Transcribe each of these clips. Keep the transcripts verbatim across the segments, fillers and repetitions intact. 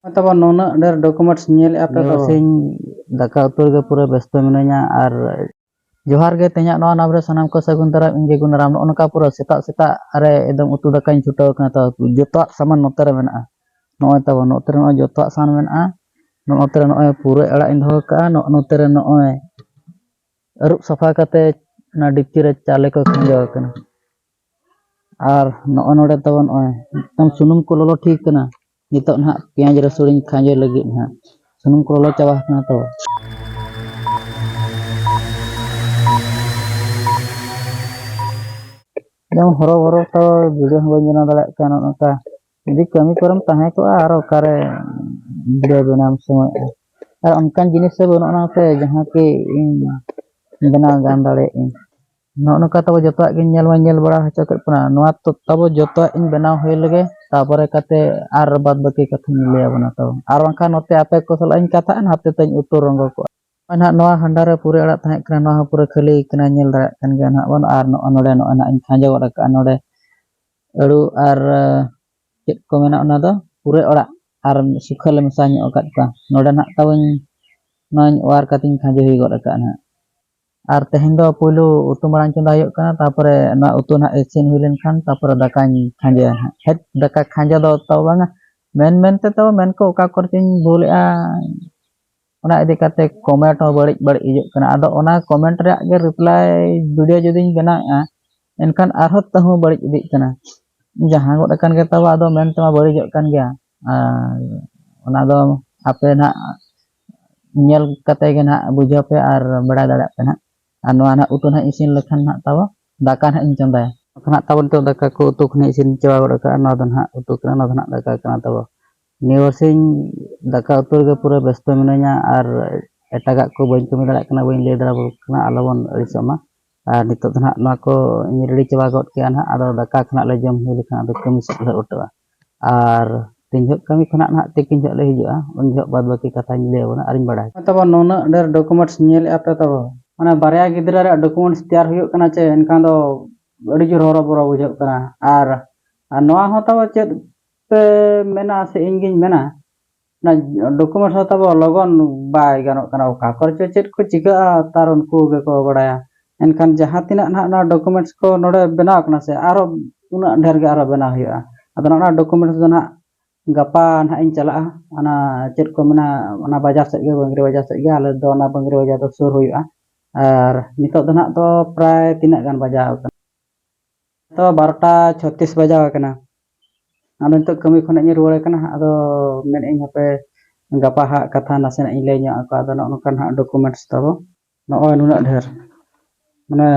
ᱛᱟᱵᱚᱱ ᱱᱩᱱᱟᱹᱜ ᱰᱷᱮᱨ documents ᱧᱮᱞᱮᱫᱼᱟ ᱯᱮ ᱱᱤᱭᱟᱹ ᱛᱟᱵᱚ᱾ ᱵᱟᱨᱥᱤᱧ ᱫᱟᱠᱟ ᱩᱛᱩ ᱨᱮᱜᱮ ᱯᱩᱨᱟᱹ ᱵᱮᱥᱛᱚ ᱢᱤᱱᱟᱹᱧᱟ᱾ ᱟᱨ ᱡᱚᱦᱟᱨ ᱜᱮ, ᱛᱮᱦᱮᱧᱟᱜ ᱱᱚᱣᱟ ᱱᱟᱢ ᱨᱮ ᱥᱟᱱᱟᱢ ᱠᱚ ᱥᱟᱹᱜᱩᱱ ᱫᱟᱨᱟᱢ᱾ ᱤᱧ ᱜᱮ ᱜᱩᱱᱟᱨᱟᱢ᱾ ᱱᱚᱜᱼᱚ ᱱᱚᱝᱠᱟ ᱯᱩᱨᱟᱹ ᱥᱮᱛᱟᱜ ᱥᱮᱛᱟᱜ ᱨᱮ ᱮᱠᱫᱚᱢ ᱩᱛᱩ ᱫᱟᱠᱟᱧ ᱪᱷᱩᱴᱟᱹᱣ ᱠᱟᱱᱟ᱾ ᱛᱚ ᱡᱚᱛᱚᱣᱟᱜ ᱥᱟᱢᱟᱱ ᱱᱚᱛᱮ ᱨᱮ ᱢᱮᱱᱟᱜᱼᱟ᱾ ᱱᱚᱜᱼᱚᱭ ᱛᱟᱵᱚᱱ ᱱᱚᱛᱮ ᱨᱮ ᱱᱚᱜᱼᱚᱭ ᱡᱚᱛᱚᱣᱟᱜ ᱥᱟᱢᱟᱱ ᱢᱮᱱᱟᱜᱼᱟ᱾ ᱱᱚᱜᱼᱚ ᱱᱚᱛᱮ ᱨᱮ ᱱᱚᱜᱼᱚᱭ ᱯᱩᱨᱟᱹᱭ ᱟᱲᱟᱜ ᱤᱧ ᱫᱚᱦᱚ ᱠᱟᱜᱼᱟ᱾ ᱱᱚᱜᱼᱚ ᱱᱚᱛᱮ ᱨᱮ ᱱᱚᱜᱼᱚᱭ ᱟᱹᱨᱩᱵ ᱥᱟᱯᱷᱟ ᱠᱟᱛᱮ ᱚᱱᱟ ᱰᱮᱠᱪᱤ ᱨᱮ ᱪᱟᱣᱞᱮ ᱠᱚ ᱠᱷᱟᱸᱡᱚ ᱟᱠᱟᱱᱟ᱾ ᱟᱨ ᱱᱚᱜᱼᱚ ᱱᱚᱰᱮ ᱛᱟᱵᱚᱱ ᱱᱚᱜᱼᱚᱭ ᱢᱤᱫᱴᱟᱝ ᱥᱩᱱᱩᱢ ᱠᱚ ᱞᱚᱞᱚ ᱴᱷᱤᱠ ᱠᱟᱱᱟ᱾ ᱱᱤᱛᱚᱜ ᱱᱟᱦᱟᱜ ᱯᱮᱸᱭᱟᱡᱽ ᱨᱟᱹᱥᱩᱱᱤᱧ ᱠᱷᱟᱸᱡᱚ ᱞᱟᱹᱜᱤᱫ ᱱᱟᱦᱟᱜ᱾ ᱥᱩᱱᱩᱢ ᱠᱚ ᱞᱚᱞᱚ ᱪᱟᱵᱟ ᱟᱠᱟᱱᱟ ᱛᱚ᱾ ᱡᱮᱢᱚᱱ ᱦᱚᱨᱚ ᱵᱚᱨᱚ ᱛᱚ video ᱦᱚᱸ ᱵᱟᱹᱧ ᱵᱮᱱᱟᱣ ᱫᱟᱲᱮᱭᱟᱜ ᱠᱟᱱᱟ ᱱᱚᱜᱼᱚ ᱱᱚᱝᱠᱟ᱾ ᱡᱩᱫᱤ ᱠᱟᱹᱢᱤ ᱠᱚᱨᱮᱢ ᱛᱟᱦᱮᱸ ᱠᱚᱜᱼᱟ, ᱟᱨ ᱚᱠᱟᱨᱮ video ᱵᱮᱱᱟᱣ ᱥᱚᱢᱚᱭᱚᱜᱼᱟ? ᱟᱨ ᱚᱱᱠᱟᱱ ᱡᱤᱱᱤᱥ ᱥᱮ ᱵᱟᱹᱱᱩᱜᱼᱟ ᱥᱮ ᱡᱟᱦᱟᱸ ᱠᱤ ᱤᱧ ᱵᱮᱱᱟᱣ ᱜᱟᱱ ᱫᱟᱲᱮᱭᱟᱜ ᱟᱹᱧ᱾ ᱱᱚᱜᱼᱚ ᱱᱚᱝᱠᱟ ᱛᱟᱵᱚ ᱡᱚᱛᱚᱣᱟᱜ ᱜᱤᱧ ᱧᱮᱞ ᱢᱟᱧ ᱧᱮᱞ ᱵᱟᱲᱟ ᱦᱚᱪᱚ ᱠᱮᱫ ᱵᱚᱱᱟ᱾ ᱱᱚᱣᱟ ᱛᱚ ᱛᱟᱵᱚ ᱡᱚᱛᱚᱣᱟᱜ ᱤᱧ ᱵᱮᱱᱟᱣ ᱦᱩᱭ ᱞᱮᱜᱮ, ᱛᱟᱯᱚᱨᱮ ᱠᱟᱛᱮ ᱟᱨ ᱵᱟᱫ ᱵᱟᱹᱠᱤ ᱠᱟᱛᱷᱟᱧ ᱞᱟᱹᱭ ᱟᱵᱚᱱᱟ ᱛᱟᱵᱚ᱾ ᱟᱨ ᱵᱟᱝᱠᱷᱟᱱ ᱱᱚᱛᱮ ᱟᱯᱮ ᱠᱚ ᱥᱟᱞᱟᱜ ᱤᱧ ᱠᱟᱛᱷᱟᱜᱼᱟ, ᱱᱟᱛᱮ ᱛᱮᱧ ᱩᱛᱩ ᱨᱚᱸᱜᱚ ᱠᱚᱜᱼᱟ᱾ ᱱᱚᱜᱼᱚᱭ ᱱᱟᱦᱟᱜ ᱱᱚᱣᱟ ᱦᱟᱸᱰᱟ ᱨᱮ ᱯᱩᱨᱟᱹᱭ ᱟᱲᱟᱜ ᱛᱟᱦᱮᱸ ᱠᱟᱱᱟ, ᱱᱚᱣᱟ ᱦᱚᱸ ᱯᱩᱨᱟᱹ ᱠᱷᱟᱹᱞᱤ ᱠᱟᱱᱟ, ᱧᱮᱞ ᱫᱟᱲᱮᱭᱟᱜ ᱠᱟᱱ ᱜᱮᱭᱟ ᱱᱟᱦᱟᱜ ᱵᱚᱱ᱾ ᱟᱨ ᱱᱚᱜᱼᱚ ᱱᱚᱰᱮ ᱱᱚᱜᱼᱚᱭ ᱱᱟᱦᱟᱜ ᱤᱧ ᱠᱷᱟᱸᱡᱚ ᱜᱚᱫ ᱟᱠᱟᱫᱼᱟ ᱱᱚᱰᱮ ᱟᱹᱲᱩ ᱟᱨ, ᱟᱸ, ᱪᱮᱫ ᱠᱚ ᱢᱮᱱᱟ ᱚᱱᱟ ᱫᱚ ᱯᱩᱨᱟᱹᱭ ᱟᱲᱟᱜ ᱟᱨ ᱥᱩᱠᱷᱟᱹ ᱞᱮ ᱢᱮᱥᱟ ᱧᱚᱜ ᱟᱠᱟᱫ ᱠᱚᱣᱟ᱾ ᱱᱚᱰᱮ ᱱᱟᱦᱟᱜ ᱛᱟᱵᱚᱧ ᱱᱚᱣᱟᱧ ᱚᱣᱟᱨ ᱠᱟᱛᱮᱧ ᱠᱷᱟᱸᱡᱚ ᱦᱩᱭ ᱜᱚᱫ ᱟᱠᱟᱫᱼᱟ ᱱᱟᱦᱟᱜ᱾ ᱟᱨ ᱛᱮᱦᱮᱧ ᱫᱚ ᱯᱩᱭᱞᱩ ᱩᱛᱩ ᱢᱟᱲᱟᱝ ᱪᱚᱸᱫᱟ ᱦᱩᱭᱩᱜ ᱠᱟᱱᱟ, ᱛᱟᱯᱚᱨᱮ ᱱᱚᱣᱟ ᱩᱛᱩ ᱱᱟᱦᱟᱜ ᱤᱥᱤᱱ ᱦᱩᱭ ᱞᱮᱱᱠᱷᱟᱱ ᱛᱟᱯᱚᱨᱮ ᱫᱟᱠᱟᱧ ᱠᱷᱟᱸᱡᱚᱭᱟ ᱱᱟᱦᱟᱜ᱾ ᱦᱮᱴ, ᱫᱟᱠᱟ ᱠᱷᱟᱸᱡᱚ ᱫᱚ ᱛᱟᱵᱚ ᱵᱟᱝᱟ, ᱢᱮᱱ ᱢᱮᱱᱛᱮ ᱛᱟᱵᱚ ᱢᱮᱱ ᱠᱚ ᱚᱠᱟ ᱠᱚᱨᱮ ᱪᱚᱧ ᱵᱷᱩᱞᱮᱜᱼᱟ, ᱚᱱᱟ ᱤᱫᱤ ᱠᱟᱛᱮ comment ᱦᱚᱸ ᱵᱟᱹᱲᱤᱡ ᱵᱟᱹᱲᱤᱡ ᱦᱤᱡᱩᱜ ᱠᱟᱱᱟ᱾ ᱟᱫᱚ ᱚᱱᱟ comment ᱨᱮᱭᱟᱜ ᱜᱮ reply video ᱡᱩᱫᱤᱧ ᱵᱮᱱᱟᱣᱮᱫᱼᱟ, ᱮᱱᱠᱷᱟᱱ ᱟᱨᱦᱚᱸ ᱛᱟᱹᱦᱩ ᱵᱟᱹᱲᱤᱡ ᱤᱫᱤᱜ ᱠᱟᱱᱟ᱾ ᱡᱟᱦᱟᱸ ᱜᱚᱫ ᱟᱠᱟᱱ ᱜᱮ ᱛᱟᱵᱚ, ᱟᱫᱚ ᱢᱮᱱ ᱛᱮᱢᱟ ᱵᱟᱹᱲᱤᱡᱚᱜ ᱠᱟᱱ ᱜᱮᱭᱟ᱾ ᱟᱨ ᱚᱱᱟ ᱫᱚ ᱟᱯᱮ ᱱᱟᱦᱟᱜ ᱧᱮᱞ ᱠᱟᱛᱮ ᱜᱮ ᱱᱟᱦᱟᱜ ᱵᱩᱡᱷᱟᱹᱣ ᱯᱮ ᱟᱨ ᱵᱟᱲᱟᱭ ᱫᱟᱲᱮᱭᱟᱜ ᱯᱮ ᱱᱟᱦᱟᱜ᱾ ᱟᱨ ᱱᱚᱣᱟ ᱱᱟᱦᱟᱜ ᱩᱛᱩ ᱱᱟᱦᱟᱜ ᱤᱥᱤᱱ ᱞᱮᱠᱷᱟᱱ ᱱᱟᱦᱟᱜ ᱛᱟᱵᱚ ᱫᱟᱠᱟ ᱱᱟᱦᱟᱜ ᱤᱧ ᱪᱚᱸᱫᱟᱭᱟ᱾ ᱵᱟᱠᱷᱟᱱ ᱱᱟᱦᱟᱜ ᱛᱟᱵᱚ ᱱᱤᱛᱚᱜ ᱫᱟᱠᱟ ᱠᱚ ᱩᱛᱩ ᱠᱚ ᱱᱟᱦᱟᱜ ᱤᱥᱤᱱ ᱪᱟᱵᱟ ᱜᱚᱫ ᱟᱠᱟᱜᱼᱟ᱾ ᱱᱚᱣᱟ ᱫᱚ ᱱᱟᱦᱟᱜ ᱩᱛᱩ ᱠᱟᱱᱟ, ᱱᱚᱣᱟ ᱫᱚ ᱱᱟᱦᱟᱜ ᱫᱟᱠᱟ ᱠᱟᱱᱟ ᱛᱟᱵᱚ᱾ ᱱᱤᱭᱟᱹ ᱵᱟᱨᱥᱤᱧ ᱫᱟᱠᱟ ᱩᱛᱩ ᱨᱮᱜᱮ ᱯᱩᱨᱟᱹ ᱵᱮᱥᱛᱚ ᱢᱤᱱᱟᱹᱧᱟ ᱟᱨ ᱮᱴᱟᱜᱟᱜ ᱠᱚ ᱵᱟᱹᱧ ᱠᱟᱹᱢᱤ ᱫᱟᱲᱮᱭᱟᱜ ᱠᱟᱱᱟ, ᱵᱟᱹᱧ ᱞᱟᱹᱭ ᱫᱟᱲᱮᱭᱟᱵᱚᱱ ᱠᱟᱱᱟ, ᱟᱞᱚᱵᱚᱱ ᱟᱹᱲᱤᱥᱚᱜ ᱢᱟ᱾ ᱟᱨ ᱱᱤᱛᱚᱜ ᱫᱚ ᱱᱟᱦᱟᱜ ᱱᱚᱣᱟ ᱠᱚᱧ ready ᱪᱟᱵᱟ ᱜᱚᱫ ᱠᱮᱜᱼᱟ ᱱᱟᱦᱟᱜ, ᱟᱫᱚ ᱫᱟᱠᱟ ᱠᱷᱚᱱᱟᱜ ᱞᱮ ᱡᱚᱢ ᱦᱩᱭ ᱞᱮᱠᱷᱟᱱ ᱟᱫᱚ ᱠᱟᱹᱢᱤ ᱥᱮᱫ ᱞᱮ ᱩᱴᱷᱟᱹᱜᱼᱟ᱾ ᱟᱨ ᱛᱤᱱ ᱡᱚᱦᱚᱜ ᱠᱟᱹᱢᱤ ᱠᱷᱚᱱᱟᱜ ᱱᱟᱦᱟᱜ ᱛᱤᱠᱤᱱ ᱡᱚᱦᱚᱜ ᱞᱮ ᱦᱤᱡᱩᱜᱼᱟ, ᱩᱱ ᱡᱚᱦᱚᱜ ᱵᱟᱫ ᱵᱟᱹᱠᱤ ᱠᱟᱛᱷᱟᱧ ᱞᱟᱹᱭ ᱟᱵᱚᱱᱟ ᱟᱨᱤᱧ ᱵᱟᱲᱟᱭ ᱦᱚᱪᱚ᱾ ᱛᱟᱵᱚ ᱱᱩᱱᱟᱹᱜ ᱰᱷᱮᱨ documents ᱧᱮᱞᱮᱫᱼᱟ ᱯᱮ ᱛᱟᱵᱚ, ᱢᱟᱱᱮ ᱵᱟᱨᱭᱟ ᱜᱤᱫᱽᱨᱟᱹ ᱨᱮᱭᱟᱜ documents ᱛᱮᱭᱟᱨ ᱦᱩᱭᱩᱜ ᱠᱟᱱᱟ ᱪᱮ, ᱮᱱᱠᱷᱟᱱ ᱫᱚ ᱟᱹᱰᱤ ᱡᱳᱨ ᱦᱚᱨᱚᱵᱚᱨᱚ ᱵᱩᱡᱷᱟᱹᱜ ᱠᱟᱱᱟ᱾ ᱟᱨ, ᱟᱨ ᱱᱚᱣᱟ ᱦᱚᱸ ᱛᱟᱵᱚ ᱪᱮᱫ ᱯᱮ ᱢᱮᱱᱟ ᱥᱮ ᱤᱧ ᱜᱤᱧ ᱢᱮᱱᱟ, ᱚᱱᱟ ᱰᱚᱠᱩᱢᱮᱱᱴᱥ ᱦᱚᱸ ᱛᱟᱵᱚ ᱞᱚᱜᱚᱱ ᱵᱟᱭ ᱜᱟᱱᱚᱜ ᱠᱟᱱᱟ᱾ ᱚᱠᱟ ᱠᱚᱨᱮ ᱪᱚ ᱪᱮᱫ ᱠᱚ ᱪᱤᱠᱟᱹᱜᱼᱟ, ᱛᱟᱨ ᱩᱱᱠᱩ ᱜᱮᱠᱚ ᱵᱟᱲᱟᱭᱟ᱾ ᱮᱱᱠᱷᱟᱱ ᱡᱟᱦᱟᱸ ᱛᱤᱱᱟᱹᱜ ᱱᱟᱦᱟᱜ ᱱᱚᱣᱟ ᱰᱚᱠᱩᱢᱮᱱᱴᱥ ᱠᱚ ᱱᱚᱰᱮ ᱵᱮᱱᱟᱣ ᱠᱟᱱᱟ ᱥᱮ, ᱟᱨᱚ ᱩᱱᱟᱹᱜ ᱰᱷᱮᱨ ᱜᱮ ᱟᱨᱚ ᱵᱮᱱᱟᱣ ᱦᱩᱭᱩᱜᱼᱟ᱾ ᱟᱫᱚ ᱱᱚᱜᱼᱚ ᱱᱚᱣᱟ ᱰᱚᱠᱩᱢᱮᱱᱴᱥ ᱫᱚ ᱱᱟᱦᱟᱜ ᱜᱟᱯᱟ ᱱᱟᱦᱟᱜ ᱤᱧ ᱪᱟᱞᱟᱜᱼᱟ, ᱚᱱᱟ ᱪᱮᱫ ᱠᱚ ᱢᱮᱱᱟ, ᱚᱱᱟ ᱵᱟᱡᱟᱨ ᱥᱮᱫ ᱜᱮ, ᱵᱟᱝᱜᱽᱨᱤ ᱵᱟᱡᱟᱨ ᱥᱮᱫ ᱜᱮ᱾ ᱟᱞᱮ ᱫᱚ ᱚᱱᱟ ᱵᱟᱝᱜᱽᱨᱤ ᱵᱟᱡᱟᱨ ᱫᱚ ᱥᱩᱨ ᱦᱩᱭᱩᱜᱼᱟ᱾ ᱟᱨ ᱱᱤᱛᱚᱜ ᱫᱚ ᱱᱟᱦᱟᱜ ᱫᱚ ᱯᱨᱟᱭ ᱛᱤᱱᱟᱹᱜ ᱜᱟᱱ ᱵᱟᱡᱟᱣ ᱠᱟᱱᱟ? ᱛᱚ ᱵᱟᱨᱚᱴᱟ ᱪᱷᱚᱛᱤᱥ ᱵᱟᱡᱟᱣ ᱟᱠᱟᱱᱟ᱾ ᱟᱫᱚ ᱱᱤᱛᱚᱜ ᱠᱟᱹᱢᱤ ᱠᱷᱚᱱᱟᱜ ᱤᱧ ᱨᱩᱣᱟᱹᱲ ᱠᱟᱱᱟ᱾ ᱟᱫᱚ ᱢᱮᱱᱮᱫ ᱟᱹᱧ ᱦᱟᱯᱮ ᱜᱟᱯᱟ ᱦᱟᱸᱜ ᱠᱟᱛᱷᱟ ᱱᱟᱥᱮᱱᱟᱜ ᱤᱧ ᱞᱟᱹᱭ ᱧᱚᱜ ᱟᱠᱚᱣᱟ᱾ ᱟᱫᱚ ᱱᱚᱜᱼᱚ ᱱᱚᱝᱠᱟ ᱱᱟᱦᱟᱜ ᱰᱚᱠᱩᱢᱮᱱᱴᱥ ᱛᱟᱵᱚ ᱱᱚᱜᱼᱚᱭ ᱱᱩᱱᱟᱹᱜ ᱰᱷᱮᱨ, ᱢᱟᱱᱮ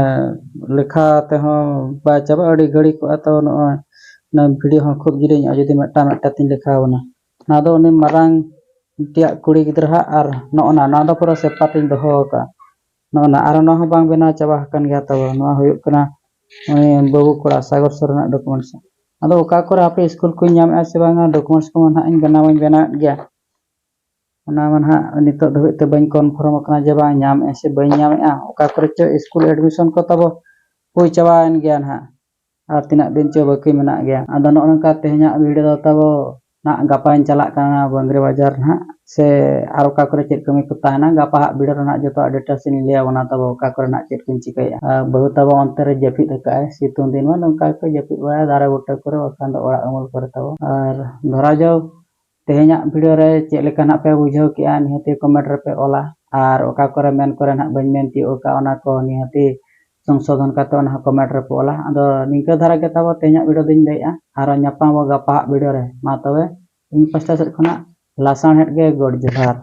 ᱞᱮᱠᱷᱟ ᱛᱮᱦᱚᱸ ᱵᱟᱭ ᱪᱟᱵᱟᱜᱼᱟ, ᱟᱹᱰᱤ ᱜᱷᱟᱹᱲᱤ ᱠᱚᱜᱼᱟ᱾ ᱛᱚ ᱱᱚᱜᱼᱚᱭ ᱱᱚᱣᱟ ᱵᱷᱤᱰᱤᱭᱳ ᱦᱚᱸ ᱠᱷᱩᱵ ᱡᱤᱞᱤᱧᱚᱜᱼᱟ ᱡᱩᱫᱤ ᱢᱤᱫᱴᱟᱝ ᱢᱤᱫᱴᱟᱝ ᱛᱤᱧ ᱞᱮᱠᱷᱟ ᱟᱵᱚᱱᱟ᱾ ᱱᱚᱣᱟ ᱫᱚ ᱩᱱᱤ ᱢᱟᱨᱟᱝ ᱢᱤᱫᱴᱤᱡ ᱠᱩᱲᱤ ᱜᱤᱫᱽᱨᱟᱹ ᱦᱟᱸᱜ, ᱟᱨ ᱱᱚᱜᱼᱚ ᱱᱟ, ᱱᱚᱣᱟ ᱫᱚ ᱯᱩᱨᱟᱹ ᱥᱮᱯᱟᱛᱤᱧ ᱫᱚᱦᱚ ᱟᱠᱟᱫᱼᱟ᱾ ᱱᱚᱜᱼᱚ ᱱᱟ, ᱟᱨ ᱱᱚᱣᱟ ᱦᱚᱸ ᱵᱟᱝ ᱵᱮᱱᱟᱣ ᱪᱟᱵᱟ ᱟᱠᱟᱱ ᱜᱮᱭᱟ ᱛᱟᱵᱚ᱾ ᱱᱚᱣᱟ ᱦᱩᱭᱩᱜ ᱠᱟᱱᱟ ᱩᱱᱤ ᱵᱟᱹᱵᱩ ᱠᱚᱲᱟ ᱥᱟᱜᱚᱨ ᱥᱚᱨᱮᱱᱟᱜ ᱰᱚᱠᱩᱢᱮᱱᱴᱥ᱾ ᱟᱫᱚ ᱚᱠᱟ ᱠᱚᱨᱮ ᱦᱟᱯᱮ ᱥᱠᱩᱞ ᱠᱚᱧ ᱧᱟᱢᱮᱫᱼᱟ ᱥᱮ ᱵᱟᱝᱟ, ᱰᱚᱠᱩᱢᱮᱱᱴᱥ ᱠᱚᱢᱟ ᱱᱟᱦᱟᱜ ᱤᱧ ᱵᱮᱱᱟᱣ ᱢᱟᱧ ᱵᱮᱱᱟᱣᱮᱫ ᱜᱮᱭᱟ, ᱚᱱᱟ ᱢᱟ ᱱᱟᱦᱟᱜ ᱱᱤᱛᱚᱜ ᱫᱷᱟᱹᱵᱤᱡ ᱛᱮ ᱵᱟᱹᱧ ᱠᱚᱱᱯᱷᱟᱨᱢ ᱟᱠᱟᱱᱟ ᱡᱮ ᱵᱟᱝ ᱧᱟᱢᱮᱫᱼᱟ ᱥᱮ ᱵᱟᱹᱧ ᱧᱟᱢᱮᱫᱼᱟ᱾ ᱚᱠᱟ ᱠᱚᱨᱮ ᱪᱚ ᱥᱠᱩᱞ ᱮᱰᱢᱤᱥᱚᱱ ᱠᱚ ᱛᱟᱵᱚ ᱦᱩᱭ ᱪᱟᱵᱟᱭᱮᱱ ᱜᱮᱭᱟ ᱱᱟᱦᱟᱜ, ᱟᱨ ᱛᱤᱱᱟᱹᱜ ᱫᱤᱱ ᱪᱚ ᱵᱟᱹᱠᱤ ᱢᱮᱱᱟᱜ ᱜᱮᱭᱟ᱾ ᱟᱫᱚ ᱱᱚᱜᱼᱚ ᱱᱚᱝᱠᱟ ᱛᱮᱦᱮᱧᱟᱜ ᱵᱷᱤᱰᱤᱭᱳ ᱫᱚ ᱛᱟᱵᱚ ᱱᱟᱜ ᱜᱟᱯᱟᱧ ᱪᱟᱞᱟᱜ ᱠᱟᱱᱟ ᱵᱟᱝᱜᱽᱨᱤ ᱵᱟᱡᱟᱨ ᱱᱟᱦᱟᱜ, ᱥᱮ ᱟᱨ ᱚᱠᱟ ᱠᱚᱨᱮ ᱪᱮᱫ ᱠᱟᱹᱢᱤ ᱠᱚ ᱛᱟᱦᱮᱱᱟ, ᱜᱟᱯᱟ ᱦᱟᱸᱜ ᱵᱷᱤᱰᱤᱭᱳ ᱨᱮ ᱱᱟᱜ ᱡᱚᱛᱚᱣᱟᱜ ᱰᱤᱴᱮᱞᱥ ᱤᱧ ᱞᱟᱹᱭ ᱟᱵᱚᱱᱟ ᱛᱟᱵᱚ ᱚᱠᱟ ᱠᱚᱨᱮ ᱱᱟᱜ ᱪᱮᱫ ᱠᱚᱧ ᱪᱤᱠᱟᱹᱭᱟ᱾ ᱟᱨ ᱵᱟᱹᱦᱩ ᱛᱟᱵᱚ ᱚᱱᱛᱮ ᱨᱮ ᱡᱟᱹᱯᱤᱫ ᱟᱠᱟᱫᱼᱟᱭ, ᱥᱤᱛᱩᱝ ᱫᱤᱱ ᱢᱟ ᱱᱚᱝᱠᱟ ᱜᱮᱠᱚ ᱡᱟᱹᱯᱤᱫ ᱵᱟᱲᱟᱭᱟ ᱫᱟᱨᱮ ᱵᱩᱴᱟᱹ ᱠᱚᱨᱮ, ᱵᱟᱠᱷᱟᱱ ᱫᱚ ᱚᱲᱟᱜ ᱩᱢᱩᱞ ᱠᱚᱨᱮ ᱛᱟᱵᱚ᱾ ᱟᱨ ᱫᱷᱚᱨᱟ ᱡᱟᱣ ᱛᱮᱦᱮᱧᱟᱜ ᱵᱷᱤᱰᱤᱭᱳ ᱨᱮ ᱪᱮᱫ ᱞᱮᱠᱟ ᱱᱟᱜ ᱯᱮ ᱵᱩᱡᱷᱟᱹᱣ ᱠᱮᱜᱼᱟ, ᱱᱤᱦᱟᱹᱛᱤ ᱠᱚᱢᱮᱱᱴ ᱨᱮᱯᱮ ᱚᱞᱟ, ᱟᱨ ᱚᱠᱟ ᱠᱚᱨᱮ ᱢᱮᱱ ᱠᱚᱨᱮ ᱱᱟᱜ ᱵᱟᱹᱧ ᱢᱮᱱ ᱛᱤᱭᱳᱜ ᱟᱠᱟᱫ, ᱚᱱᱟ ᱠᱚ ᱱᱤᱦᱟᱹᱛᱤ ᱥᱚᱝᱥᱳᱫᱷᱚᱱ ᱠᱟᱛᱮ ᱚᱱᱟ ᱦᱚᱸ ᱠᱚᱢᱮᱱᱴ ᱨᱮᱯᱮ ᱚᱞᱟ᱾ ᱟᱫᱚ ᱱᱤᱝᱠᱟᱹ ᱫᱷᱟᱨᱟ ᱜᱮ ᱛᱟᱵᱚ ᱛᱮᱦᱮᱧᱟᱜ ᱵᱷᱤᱰᱤᱭᱳ ᱫᱚᱧ ᱞᱟᱹᱭᱮᱜᱼᱟ, ᱟᱨᱚ ᱧᱟᱯᱟᱢ ᱟᱵᱚ ᱜᱟᱯᱟ ᱦᱟᱜ ᱵᱷᱤᱰᱤᱭᱳ ᱨᱮ᱾ ᱢᱟ ᱛᱚᱵᱮ ᱤᱧ ᱯᱟᱥᱴᱟ ᱥᱮᱫ ᱠᱷᱚᱱᱟᱜ ᱞᱟᱥᱟᱬᱦᱮᱫ ᱜᱮ ᱜᱚᱰ ᱡᱚᱦᱟᱨ᱾